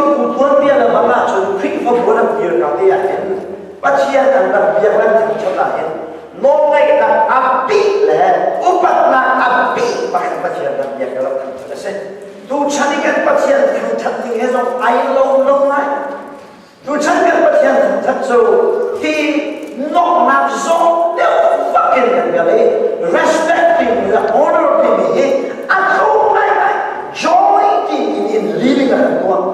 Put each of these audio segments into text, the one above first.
Khrihfabu tuanbia le bang ahcun Khrihfabu rak dir ka te ahhin Pathian an rak biak le thangṭhat ahhin nawlngeihnak a bih le upatnak a bih pakhat Pathian rak biak le rak thangṭhat a si. Tuchan i kan Pathian thangṭhat ning he zong ai lo lo ngai. Tuchan kan Pathian thangṭhat cu hi noknak zawng deuh fak in kan kal i respecting le honor timi hi a tlawm ngaingai joy timi in living a kan tuah.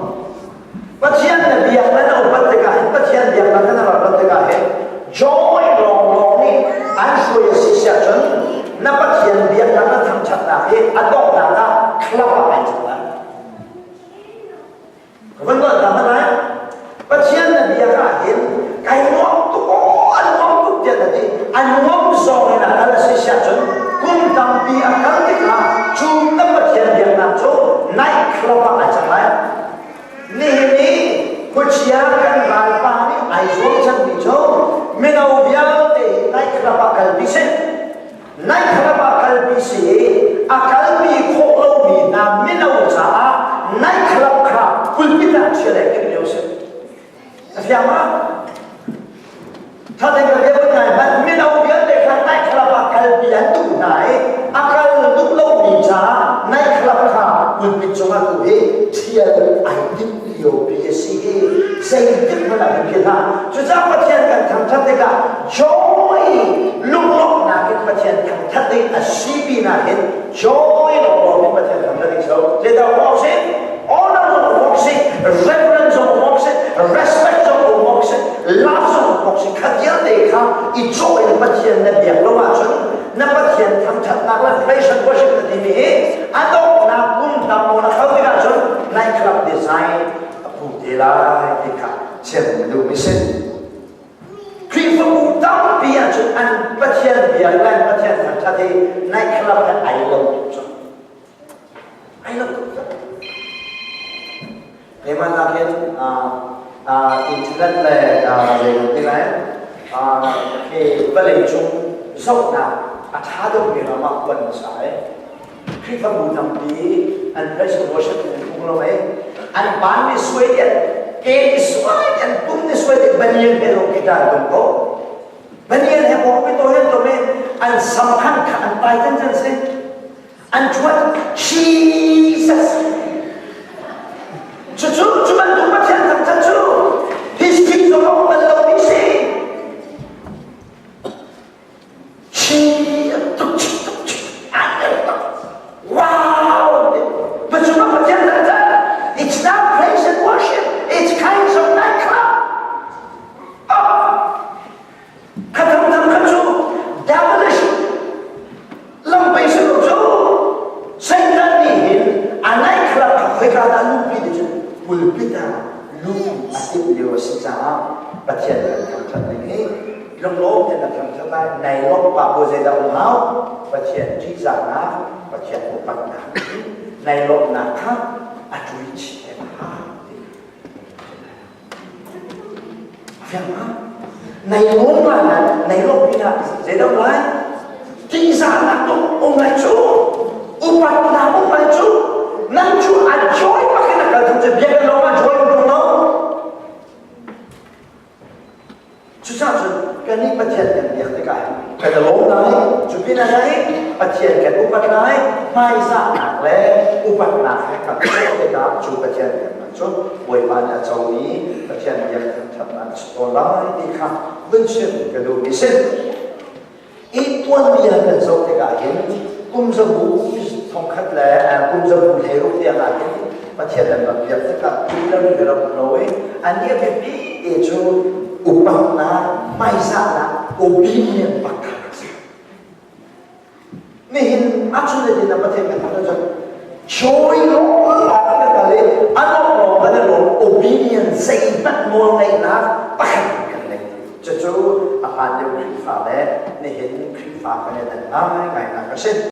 Pathian na biak le na upat tikah hin Pathian biaknak na rak tikah hin joy lawnglawng nih an hruai a si siah cun na Pathian biaknak na thangṭhatnak hi a donghnak ah club ah ai cang lai. Ka van tuah ta hmanh lai. Pathian na biak ah hin kai nuam tuk aw an nuam tuk tiah na ti. A nuam zawng in a kal a si siah cun kum tampi a kal tikah cu na Pathian biaknak cu night club ah ai cang lai. Nihin i khuachia kan ralpa nih ai zuam cangmi cu mino vialte hi night club ah kalpi sih. Night club ah kalpi si i a kalpi khawh lomi hna mino caah night club kha pulpit ah chia le timh lio si. A fiang ma? Thateng ka bia ngai hmanh mino vialte kha night club ah kalpi an duh hna i a kal duh lomi caah night club kha pulpit cungah tu hi thial ai timh lio pi a si i zeitik hmanh ah kan philh hlah. Cucaah Pathian kan thangṭhat tikah joy lunglawmhnak in Pathian thangṭhat ding a si pinah hin joy lawnglawng in Pathian thangṭhat ding so zeidah awk si honor zong awk si reverence zong awk si respect zong awk si love zong awk si kha vialte kha i cawh in Pathian na biak lo ahcun na Pathian thangṭhatnak le praise and worship na timi hi a donghnak kum tam maw na kal tikah cun night club design a phu te lai ti kha chim na duhmi si. Khrihfabu tampi ahcun an Pathian biak le an Pathian thangṭhat hi night club he ai lo tuk cang. Ai lo tuk cang. Keimah nakin internet le zei ti lai khi vawlei cung zohnak a ṭha deuhmi ram ah kuan hmasa ai. Khrihfabu tampi an praise and worship in an phung lo ai. An baan ni suai di an ke ni suai di an pum ni suai di banian he lo guitar tum ko. Banian he bawk mi to hen to me an sam khan kha an tai chan chan si. An chuat Jesus. Cucu cu bantuk Pathian thangthat cu history zong a um bal lo mi si. Chi tuk chi tuk chi Wow! But you know Pathian thangthat? It's not praise and worship. It's kinds of nightclub. Oh! Kha thangthang kha cu devilish lampai si lo cu Satan nih hin a nightclub kha khoika dah luhpi ti cu pulpit ah luh a timh lio a si caah Pathian kan thangṭhat ning hi lunglawm tein na thangṭhat lai nai lawmh pah bu zeidah um hau Pathian ṭihzahnak Pathian upatnak nai lawmhnak kha a ṭui chih te hau Fiang ma? Nei lawm lai na nei lawm pinah zeidah um lai? Ṭihzahnak um lai cu upatnak um lai cu nan cu a joy bak in a kal thung cu biakinn lawng ah joy um lo. Cucaah cun kannih Pathian kan biak tikah kan i lawm lai, cu pinah lai Pathian kan upat lai, hmaizahnak le upatnak he kan tuah tikah cu Pathian biaknak cu Bawipa nih a comi Pathian biak thangṭhatnak a si tawn lai ti kha vun chim ka duhmi si. I tuanbia kan zoh tikah hin kum zabu thongkhat le kum zabu hleiruk tiang ah hin Pathian an rak biak tikah kum le rak lo i an i a biapi te cu upatnak hmaizahnak obedient pakhat a si. Nihin a chun le din ah Pathian kan thangṭhat cun joy lawng kan kal i a lawm lawng kan i lawm obedient zeihmanh nawlngeihnak pakhat kan ngei. Cucu a hlan lio Khrihfa le nihin Khrihfa kan i dan ngaingai nak a si.